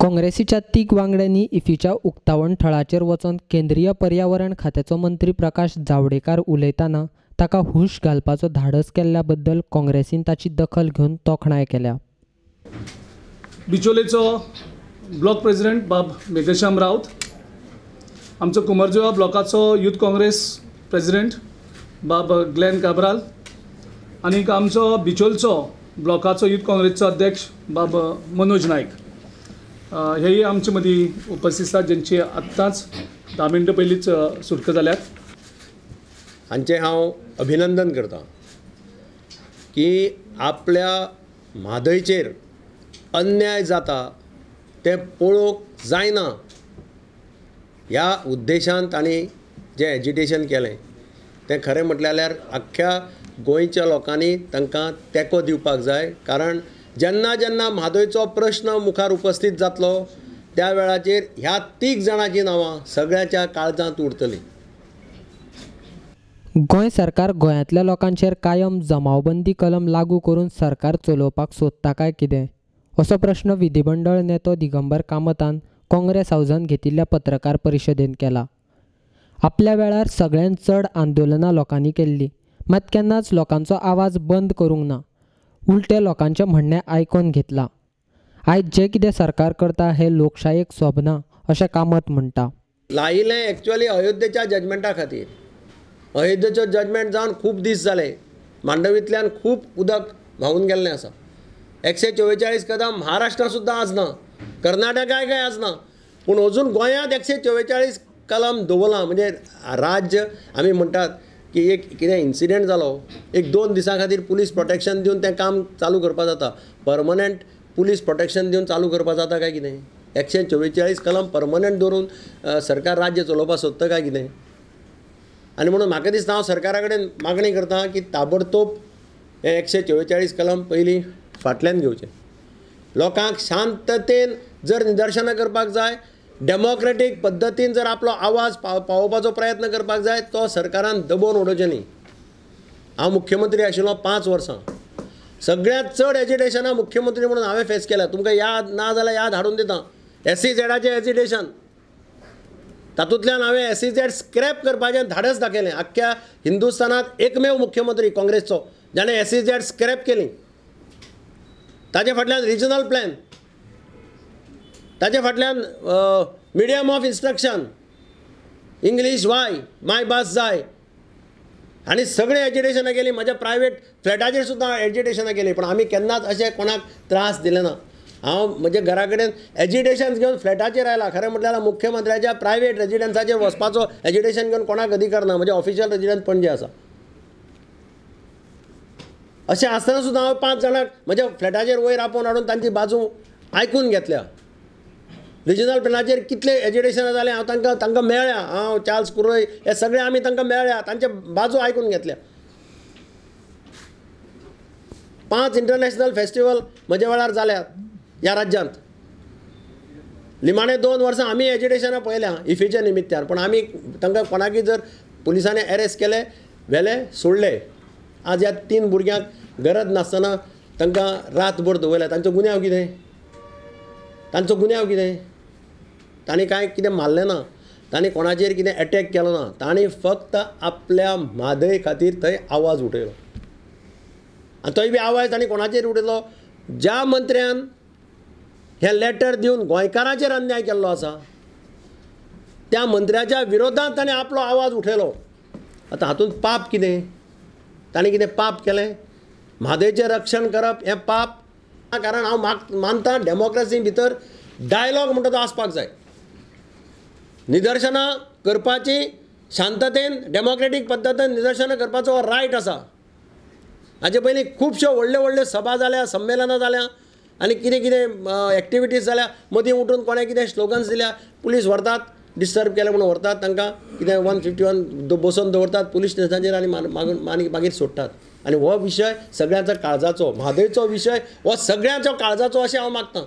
काँग्रेसीच्या तीग वांगड्यांनी इफ्फीच्या उक्तावण थळाचेर वचून केंद्रीय पर्यावरण खात्याचो मंत्री प्रकाश जावडेकर उलयतना ताका हुश घालपाचो धाडस केल्ल्या बद्दल काँग्रेसीन ताची दखल घेवन तोखणाय केल्या. बिचोलेचो ब्लॉक प्रेसिडेंट बाब मेघश्याम राऊत, आमचो कुमरजुवा ब्लॉकाचो यूथ काँग्रेस प्रेसिडेंट बाब ग्लॅन काब्राल आनी आमचो बिचोलचो ब्लॉकाचो यूथ काँग्रेसचो अध्यक्ष बाब मनोज नायक हेही आमचे मदीं उपस्थित आसात, जेंची आत्तांच 10 मिनटां पयलींच सुटका जाल्यात. हांचें हांव अभिनंदन करता की आपल्या म्हादयचेर अन्याय जाता तें पळोवंक जायना ह्या उद्देशान तांणी जें एजिटेशन केलें तें खरें म्हटलें जाल्यार आख्ख्या गोंयच्या लोकांनी तांकां तेंको दिवपाक जाय. कारण जेन्ना जेन्ना म्हादयचो प्रश्न मुखार उपस्थित जातलो त्या वेळाचेर ह्या तीग जाणांची नांवां सगळ्यांच्या काळजांत उरतलीं. गोंय सरकार गोंयांतल्या लोकांचेर कायम जमावबंदी कलम लागू करून सरकार चलोवपाक सोदता काय कितें असो प्रश्न विधिमंडळ नेतो दिगंबर कामतान काँग्रेस हावजान घेतिल्ल्या पत्रकार परिशदेंत केला. आपल्या वेळार सगळ्यांत चड आंदोलनां लोकांनी केल्ली, मात केन्नाच लोकांचो आवाज बंद करूंक ना, उलटे लोकांचें म्हणणें आयकोन घेतलां. आयज जें कितें सरकार करता हें लोकशायेक सोबना अशें कामत म्हणटा. लायिल्लें एक्चुअली अयोध्येच्या जजमेंटा खातीर. अयोध्येचो जजमेंट जावन खूब दीस जाले, मांडवींतल्यान खूब उदक व्हांवून गेल्लें आसा. 144 कदम महाराष्ट्रांत सुद्दां आज ना, कर्नाटकाय काय आज ना, पूण अजून गोंयांत 144 कलम दवरलां. म्हणजे राज्य आमी म्हणटात की एक कितें इन्सिडंट जालो, एक 2 दिसां खातीर पुलीस प्रोटेक्शन दिवन तें काम चालू करपाक जाता, परमनंट पुलीस प्रोटेक्शन दिवन चालू करपाक जाता काय कितें? 144 कलम परमनंट दवरून सरकार राज्य चलोवपाक सोदता काय कितें? आनी म्हणून म्हाका दिसता हांव सरकारा कडेन मागणी करता की ताबडतोब हें 144 कलम पयलीं फाटल्यान घेवचें. लोकांक शांततेन जर निदर्शनां करपाक जाय, डेमोक्रेटीक पद्दतीन जर आपलो आवाज पावोवपाचो प्रयत्न करपाक जाय, तो सरकारान दबोवन उडोवचें न्ही. हांव मुख्यमंत्री आशिल्लो 5 वर्सां, सगळ्यांत चड एजिटेशनां मुख्यमंत्री म्हणून हांवें फेस केल्या. तुमकां याद ना जाल्यार याद हाडून दिता. SEZाचें एजिटेशन, तातूंतल्यान हांवें SEZ scrap करपाचें धाडस दाखयलें. आख्ख्या हिंदुस्थानांत एकमेव मुख्यमंत्री काँग्रेसचो जाणें SEZ scrap केली. ताजे फाटल्यान रिजनल प्लॅन, ताजे फाटल्यान medium of instruction, English Y मायभास जाय, आनी सगळीं एजिटेशनां केलीं. म्हज्या प्रायवेट फ्लॅटाचेर सुद्दां एजिटेशनां केलीं, पूण आमी केन्नाच अशें कोणाक त्रास दिले ना. हांव म्हज्या घरा कडेन एजिटेशन घेवन फ्लॅटाचेर आयला. खरें म्हटल्यार मुख्यमंत्र्याच्या प्रायवेट रेजिडन्साचेर वचपाचो एजिटेशन घेवन कोणाक अधिकार ना. म्हजें ऑफिशियल रेजिडन्स पणजे आसा. अशें आसतना सुद्दां हांव 5 जाणांक म्हज्या फ्लॅटाचेर वयर आपोवन हाडून तांची बाजू आयकून घेतल्या. रिजनल प्लॅनाचेर कितले एजिटेशनां जालें, हांव तांकां मेळ्ळ्या. हांव चार्ल्स कुरोय हे सगळे आमी तांकां मेळ्ळ्या, तांचे बाजू आयकून घेतल्या. 5 इंटरनॅशनल फेस्टिवल म्हज्या वेळार जाल्यात ह्या राज्यांत. निमाणे 2 वर्सां आमी एजिटेशनां पळयल्या इफ्फीच्या निमित्त्यान, पूण आमी तांकां कोणाकय जर पुलिसांनी एरेस्ट केले, व्हेले, सोडले. आज ह्या 3 भुरग्यांक गरज नासतना तांकां रातभर दवरल्या. तांचो गुन्यांव कितें? तांचो गुन्यांव कितें? तांणी कांय कितें मारलें ना, तांणी कोणाचेर कितें एटॅक केलो ना, तांणी फक्त आपल्या म्हादय खातीर थंय आवाज उठयलो. आनी तोय बी आवाज तांणी कोणाचेर उठयलो? ज्या मंत्र्यान हें लेटर दिवन गोंयकारांचेर अन्याय केल्लो आसा त्या मंत्र्याच्या विरोधांत ताणें आपलो आवाज उठयलो. आतां हातूंत पाप कितें? ताणें कितें पाप केलें? म्हादयचें रक्षण करप हें पाप? कारण हांव मानता डेमोक्रेसी भितर डायलॉग म्हणटा तो आसपाक जाय. निदर्शनां करपाची शांततेन डेमोक्रेटीक पद्दतीन निदर्शनां करपाचो रायट आसा. हाचे पयलीं खुबश्यो व्हडल्यो व्हडल्यो सभा जाल्या, संमेलनां जाल्या आनी कितें कितें एक्टिविटीज जाल्या. मदीं उठून कोणें कितें स्लोगन्स दिल्या, पुलीस व्हरतात, डिस्टर्ब केलें म्हणून व्हरतात तांकां, कितें 151 बसोवन दवरतात पुलीस स्टेशनाचेर आनी मागीर सोडटात. आनी हो विशय सगळ्यांच्या काळजाचो, म्हादयचो विशय हो सगळ्यांच्या काळजाचो अशें हांव मागतां.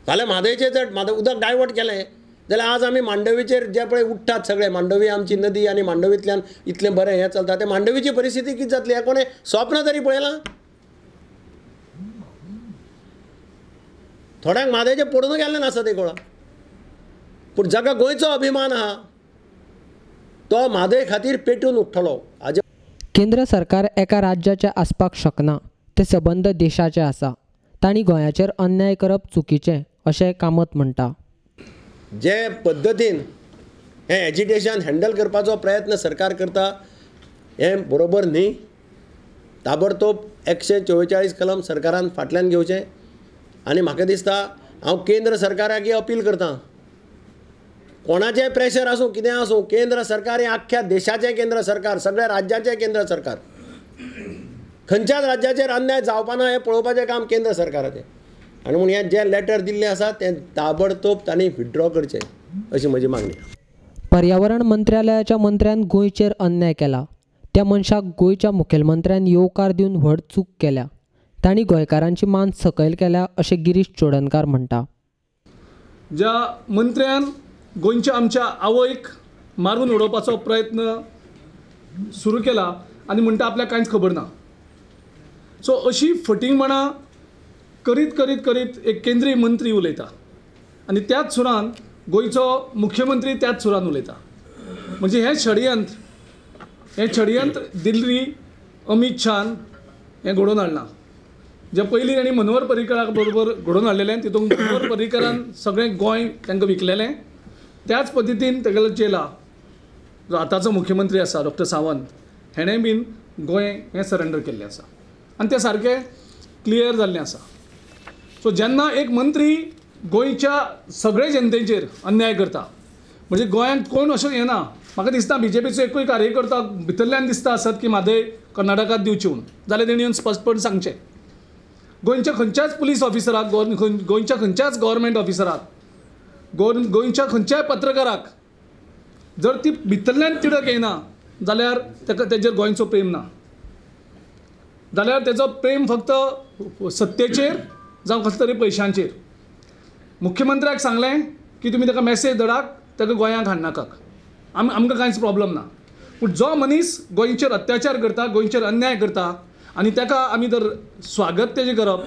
फाल्यां म्हादयचें जर उदक डायवर्ट केलें जाल्यार आज आमी मांडवीचेर जे पळय उठ्ठात सगळे, मांडवी आमची नदी आनी मांडवींतल्यान इतलें बरें हें चलता, तें मांडवीची परिस्थिती कितें जातली हें कोणें स्वप्न तरी पळयलां? थोड्यांक म्हादयचें पडून गेल्लें नासत एक वेळा, पूण जाका गोंयचो अभिमान आहा तो म्हादय खातीर पेटून उठ्ठलो. हाजे केंद्र सरकार एका राज्याचें आसपाक शकना, तें सबंद देशाचें आसा. तांणी गोंयाचेर अन्याय करप चुकीचें अशें कामत म्हणटा. जे पद्दतीन हें एजिटेशन हँडल करपाचो प्रयत्न सरकार करता हें बरोबर न्ही. ताबडतोब 144 कलम सरकारान फाटल्यान घेवचें आनी म्हाका दिसता हांव केंद्र सरकाराक अपील करतां, कोणाचें प्रेशर आसूं कितें आसूं, केंद्र सरकार हें आख्ख्या देशाचें केंद्र सरकार, सगळ्या राज्याचें केंद्र सरकार, खंयच्याच राज्याचेर अन्याय जावपा ना हें पळोवपाचें काम केंद्र सरकाराचें. आनी म्हूण हें जें लेटर दिल्लें आसा तें ताबडतोब तांणी विथड्रॉ करचें अशी म्हजी मागणी. पर्यावरण मंत्रालयाच्या मंत्र्यान गोंयचेर अन्याय केला. त्या मनशाक गोंयच्या मुखेलमंत्र्यान येवकार दिवन व्हड चूक केल्या. तांणी गोंयकारांची मान सकयल केल्या अशें गिरीश चोडणकार म्हणटा. ज्या मंत्र्यान गोंयच्या आमच्या आवयक मारून उडोवपाचो प्रयत्न सुरू केला आनी म्हणटा आपल्याक कांयच खबर ना. सो अशी फटींगपणां करीत करीत करीत एक केंद्रीय मंत्री उलयता आनी त्याच सुरान गोंयचो मुख्यमंत्री त्याच सुरान उलयता. म्हणजे हें षडयंत्र दिल्ली अमीत शान हें घडोवन हाडलां. जे पयलीं तांणी मनोहर पर्रीकरा बरोबर घडोवन हाडलेलें तितून मनोहर पर्रीकरान सगळें गोंय तांकां विकलेलें. त्याच पद्दतीन तेगेलो चेला जो आतांचो मुख्यमंत्री आसा डॉक्टर सावंत हेणें बीन गोंय हें सरेंडर केल्लें आसा आनी तें सारकें क्लियर जाल्लें आसा. सो जेन्ना एक मंत्री गोंयच्या सगळे जनतेचेर अन्याय करता, म्हणजे गोंयांत कोण अशें येना, म्हाका दिसता बीजेपीचो एकूय कार्यकर्ता भितरल्यान दिसता आसत की म्हादय कर्नाटकांत दिवची म्हूण, जाल्यार तेणी येवन स्पश्टपण सांगचें. गोंयच्या खंयच्याच पुलीस ऑफिसराक, गोंयच्या खंयच्याच गव्हर्मेंट ऑफिसराक, गोंयच्या खंयच्याय पत्रकाराक जर ती भितरल्यान तिडक येना जाल्यार ताका तेजेर गोंयचो प्रेम ना, जाल्यार तेजो प्रेम फक्त सत्तेचेर जावं कसले तरी पयशांचेर. मुख्यमंत्र्याक सांगलें की तुमी ताका मॅसेज धाडात, ताका गोंयांत हाडनाकात, आमकां कांयच प्रॉब्लम ना. पूण जो मनीस गोंयचेर अत्याचार करता, गोंयचेर अन्याय करता आनी ताका आमी जर स्वागत तेजें करप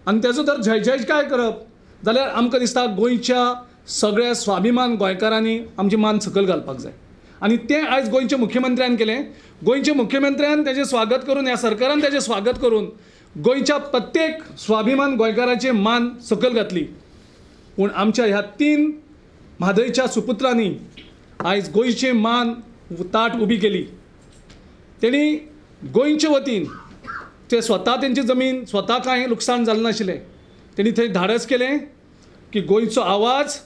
आनी तेजो जर जय जयकार करप जाल्यार आमकां दिसता गोंयच्या सगळ्या स्वाभिमान गोंयकारांनी आमची मान सकयल घालपाक जाय. आनी तें आयज गोंयच्या मुख्यमंत्र्यान केलें. गोंयच्या मुख्यमंत्र्यान तेजें स्वागत करून, ह्या सरकारान तेजें स्वागत करून गोंयच्या प्रत्येक स्वाभिमान गोंयकाराची मान सकयल घातली. पूण आमच्या ह्या 3 म्हादयच्या सुपुत्रांनी आयज गोंयची मान ताट उबी केली. तेणी गोंयचे वतीन ते स्वता तेंची जमीन स्वता कांय लुकसाण जालें नाशिल्लें, तेणी थंय धाडस केलें की गोंयचो आवाज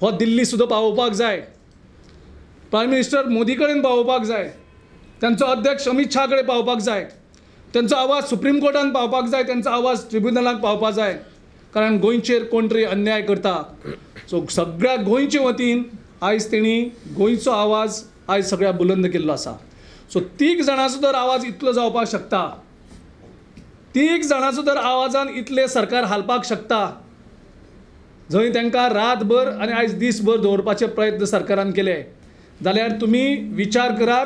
हो दिल्ली सुद्दां पावोवपाक जाय, प्रायम मिनिस्टर मोदी कडेन पावोवपाक जाय, तांचो अध्यक्ष अमीत शाह कडेन पावपाक जाय, तांचो आवाज सुप्रीम कोर्टान पावपाक जाय, तांचो आवाज ट्रिब्युनलाक पावपाक जाय, कारण गोंयचेर कोण तरी अन्याय करता. सो सगळ्या गोंयचे वतीन आयज तेणी गोंयचो आवाज आयज सगळ्या बुलंद केल्लो आसा. सो 3 जाणांचो जर आवाज इतलो जावपाक शकता, 3 जाणांचो जर आवाजान इतलें सरकार हालपाक शकता, जंय तांकां रातभर आनी आयज दीसभर दवरपाचे प्रयत्न सरकारान केले, जाल्यार तुमी विचार करात,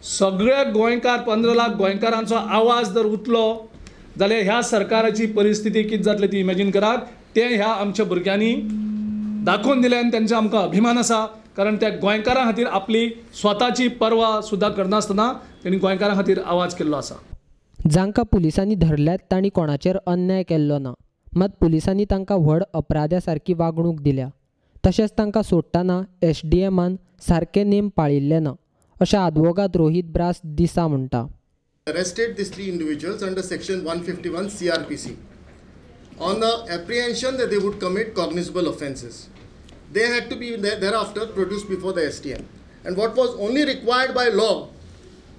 सगळे गोंयकार 15 लाख गोंयकारांचो आवाज जर उठलो जाल्यार ह्या सरकाराची परिस्थिती कितें जातली ती इमेजीन करात. तें ह्या आमच्या भुरग्यांनी दाखोवन दिलें आनी तेंचो आमकां अभिमान आसा, कारण त्या गोंयकारां खातीर आपली स्वताची पर्वा सुद्दां करनासतना तेणी गोंयकारां खातीर आवाज केल्लो आसा. जांकां पुलिसांनी धरल्यात तांणी कोणाचेर अन्याय केल्लो ना, मात पुलिसांनी तांकां व्हड अपराध्या सारकी वागणूक दिल्या. तशेंच तांकां सोडटना एसडीएमान सारके नेम पाळिल्ले ना अशें आदवोगाद रोहीत ब्रास दिसा म्हणटा. Arrested these 3 individuals under section 151 CRPC on the apprehension that they would commit cognizable offences. They had to be thereafter produced before the STM. And what was only required by law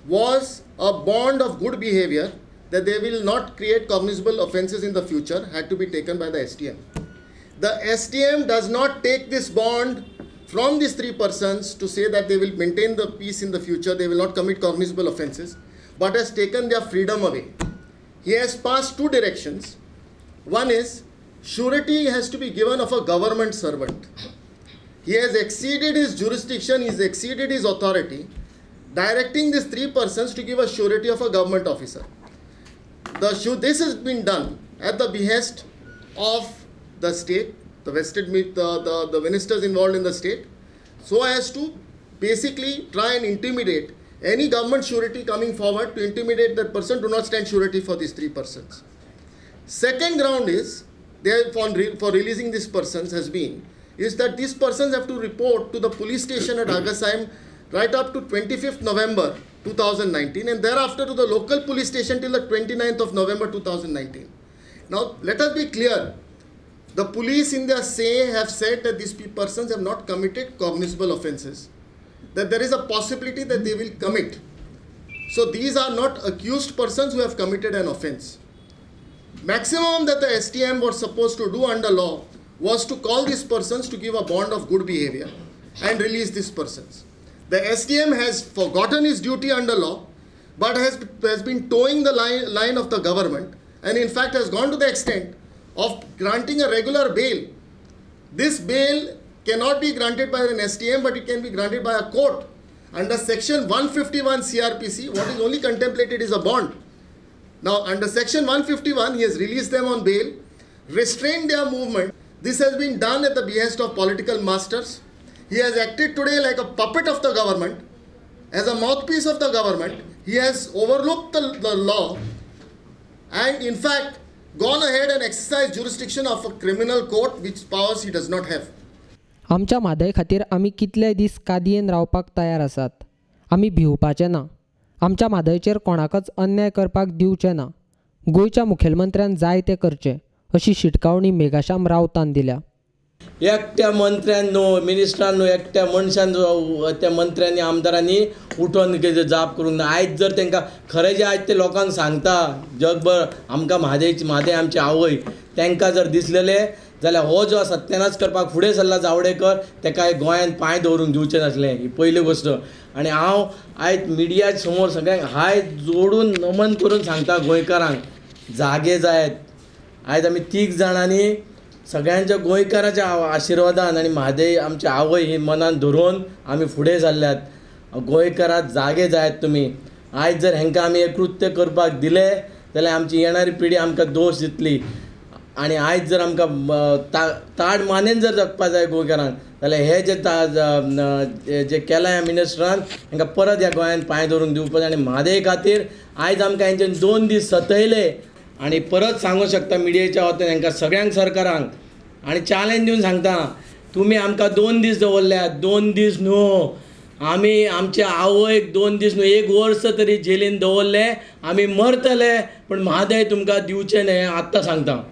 was a bond of good behavior that they will not create cognizable offences in the future had to be taken by the STM. The STM does not take this bond from these 3 persons to say that they will maintain the peace in the future, they will not commit cognizable offences, but has taken their freedom away. He has passed 2 directions. One is, surety has to be given of a government servant. He has exceeded his jurisdiction, he has exceeded his authority, directing these 3 persons to give a surety of a government officer. This has been done at the behest of the state, the vested the ministers involved in the state, so as to basically try and intimidate any government surety coming forward to intimidate that person, do not stand surety for these 3 persons. Second ground is, for releasing these persons has been, is that these persons have to report to the police station at Agassaim right up to 25th November 2019 and thereafter to the local police station till the 29th of November 2019. Now, let us be clear. The police in their say have said that these persons have not committed cognizable offences, that there is a possibility that they will commit. So these are not accused persons who have committed an offence. Maximum that the STM was supposed to do under law was to call these persons to give a bond of good behavior and release these persons. The STM has forgotten his duty under law, but has been towing the line of the government, and in fact has gone to the extent of granting a regular bail. This bail cannot be granted by an STM, but it can be granted by a court. Under section 151 CRPC, what is only contemplated is a bond. Now, under section 151, he has released them on bail, restrained their movement. This has been done at the behest of political masters. He has acted today like a puppet of the government, as a mouthpiece of the government. He has overlooked the law and in fact gone ahead and exercised jurisdiction of a criminal court, which powers he does not have. आमच्या म्हादय खातीर आमी कितले दीस कादयेन रावपाक तयार आसात. आमी भिवपाचे ना. आमच्या म्हादयचेर कोणाकच अन्याय करपाक दिवचे ना. गोंयच्या मुखेलमंत्र्यान जाय तें करचें अशी शिटकावणी मेघाश्याम राऊतान दिल्या. एकट्या मंत्र्यान न्हू, मिनिस्टरान न्हू, एकट्या मनशान त्या मंत्र्यांनी आमदारांनी उठोन कितें जाप करूंक ना. आयज जर तांकां खरें जें आयज ते लोकांक सांगता जगभर आमकां म्हादयची म्हादय आमची आवय, तांकां जर दिसलेलें जाल्यार हो जो सत्यानाश करपाक फुडें सरला जावडेकर, ताका गोंयांत पांय दवरूंक दिवचें नासलें. ही पयली गोश्ट. आनी हांव आयज मिडिया समोर सगळ्यांक हाय जोडून नमन करून सांगता गोंयकारांक, जागे जायत. आयज आमी 3 जाणांनी सगळ्यांच्या गोंयकाराच्या आशिर्वादान आनी म्हादय आमची आवय ही मनान धरून आमी फुडें सरल्यात. गोंयकारात जागे जायत तुमी. आयज जर हेंकां आमी हें कृत्य करपाक दिलें जाल्यार आमची येणारी पिढी आमकां दोश दितली. आनी आयज जर आमकां ताड मानेन जर जगपा जाय गोंयकारांक जाल्यार हे जे जे केलां ह्या मिनिस्टरान, हेंकां परत ह्या गोंयांत पांय दवरूंक दिवपाक. आनी म्हादय खातीर आयज आमकां हेंच्यान 2 दीस सतयले. आनी परत सांगूंक शकता मिडियेच्या वतीन हेंकां सगळ्यांक सरकारांक आनी चॅलेंज दिवन सांगता, तुमी आमकां 2 दीस दवरल्यात, 2 दीस न्हू, आमी आमच्या आवयक 2 दीस न्हू 1 वर्स तरी जेलीन दवरलें, आमी मरतले पण म्हादय तुमकां दिवचें न्हय, आत्तां सांगता.